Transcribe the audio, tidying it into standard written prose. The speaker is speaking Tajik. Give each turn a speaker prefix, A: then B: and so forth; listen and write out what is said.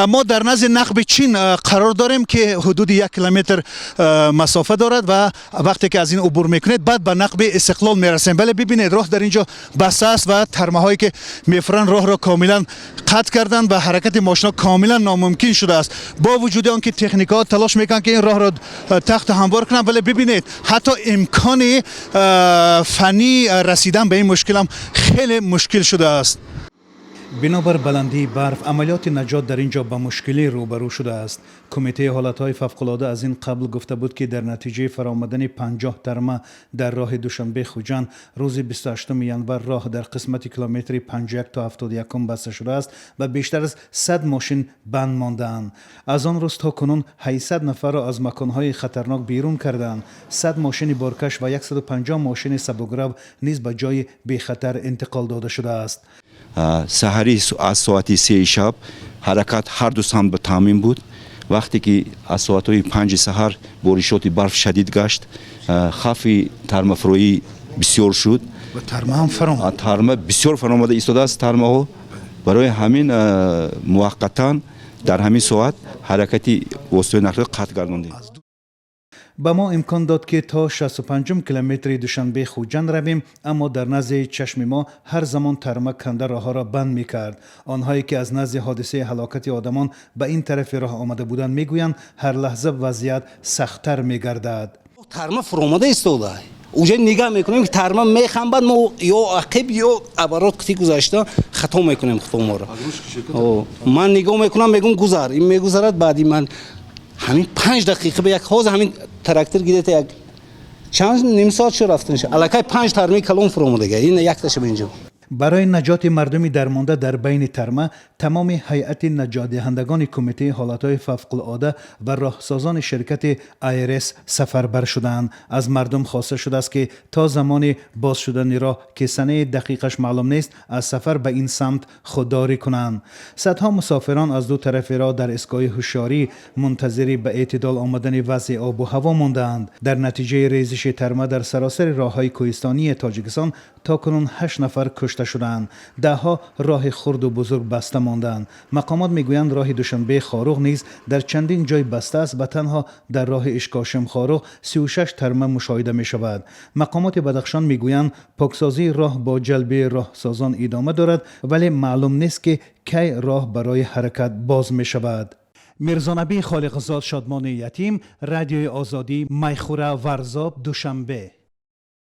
A: Мо дар назди нақби Чин қарор дорем, ки ҳудуди 1 километр масофа дорад ва вақте ки аз ин убур мекунед, баъд ба нақби Истиқлол мерасем. Вале бибинед, роҳ дар ин ҷо баста аст ва тармаҳое ки мефуранд, роҳро комилан қатъ карданд ва ҳаракати мошинҳо комилан номумкин шудааст. Бо вуҷуди он ки техникаҳо талош мекунанд, ки ин роҳро тахту ҳамвор кунанд, вале бибинед, ҳатто имкони фаннӣ расидан ба ин мушкилам хеле мушкил шудааст. Бинобар баландии барф, амалиёти наҷот дар ин ҷо ба мушкилӣ рӯбарӯ шудааст. Кумитаи ҳолатҳои фавқулода аз ин қабл гуфта буд, ки дар натиҷаи фаромадани 50 тарма дар роҳи Душанбе Хуҷанд рӯзи 28 январ роҳ дар қисмати километри 51 то 71 баста шудааст ва бештар аз 100 мошин банд мондаанд. Аз он рӯз то кунун 800 нафарро аз маконҳои хатарнок берун кардаанд. 100 мошини боркаш ва 150 мошини сабукрав низ ба ҷои бехатар интиқол дода шудааст.
B: Саҳарӣ аз соати 3-и шаб ҳаракат ҳар ду самт ба таъмин буд. Вақте ки аз соатҳои 5-и саҳар боришоти барф шадид гашт, хавфи тармафурӯӣ бисёр шуд. Тарма бисёр фаромада истодааст, тармаҳо. Барои ҳамин муваққатан дар ҳамин соат ҳаракати воситаҳои нақлиёт қатъ гардондем.
A: Ба мо имкон дод, ки то 65 километри Душанбе Хуҷанд равем, аммо дар назди чашми мо ҳар замон тарма канда роҳҳоро банд мекард. Онҳое ки аз назди ҳодисаи ҳалокати одамон ба ин тарафи роҳ омада буданд, мегӯянд, ҳар лаҳза вазъият сахттар мегардад.
C: Тарма фуромада истода, уже нигаҳ мекунем, ки тарма мехамбад, мо ё ақиб, ё оборот қити гузашта хато мекунем худморо. Ман нигоҳ мекунам, мегум: «Гузар». Ин мегузарад баъди ман. Ҳамин 5 дақиқа ба як ҳозир ҳамин трактор гирета як чанд ним соат шуд рафтан, аллакай панҷ тармаи калон фуромадага, ин якташа ба инҷо.
A: Барои наҷоти мардуми дармонда дар байни тарма, тамоми ҳайати наҷотдиҳандагони Кумитаи ҳолатҳои фавқулода ва роҳсозони ширкати АРС сафарбар шудаанд. Аз мардум хоста шудааст, ки то замони боз шудани роҳ, ки санаи дақиқаш маълум нест, аз сафар ба ин самт худдорӣ кунанд. Садҳо мусофирон аз ду тарафи роҳ дар истгоҳи ҳушёрӣ мунтазири ба эътидол омадани вазъи обу ҳаво мондаанд. Дар натиҷаи резиши тарма дар саросари роҳҳои кӯҳистонии Тоҷикистон то кунун ҳашт нафар кушта шудаанд, даҳҳо роҳи хурду бузург баста мондаанд. Мақомот мегӯянд, роҳи Душанбе Хоруғ низ дар чандин ҷой баста аст ва танҳо дар роҳи Ишкошим Хоруғ 36 тарма мушоҳида мешавад. Мақомоти Бадахшон мегӯянд, поксозии роҳ бо ҷалби роҳсозон идома дорад, вале маълум нест, ки кай роҳ барои ҳаракат боз мешавад. Мирзонабӣ Холиқзод, Шодмони Ятим, Радиои Озодӣ, Майхура, Варзоб, Душанбе.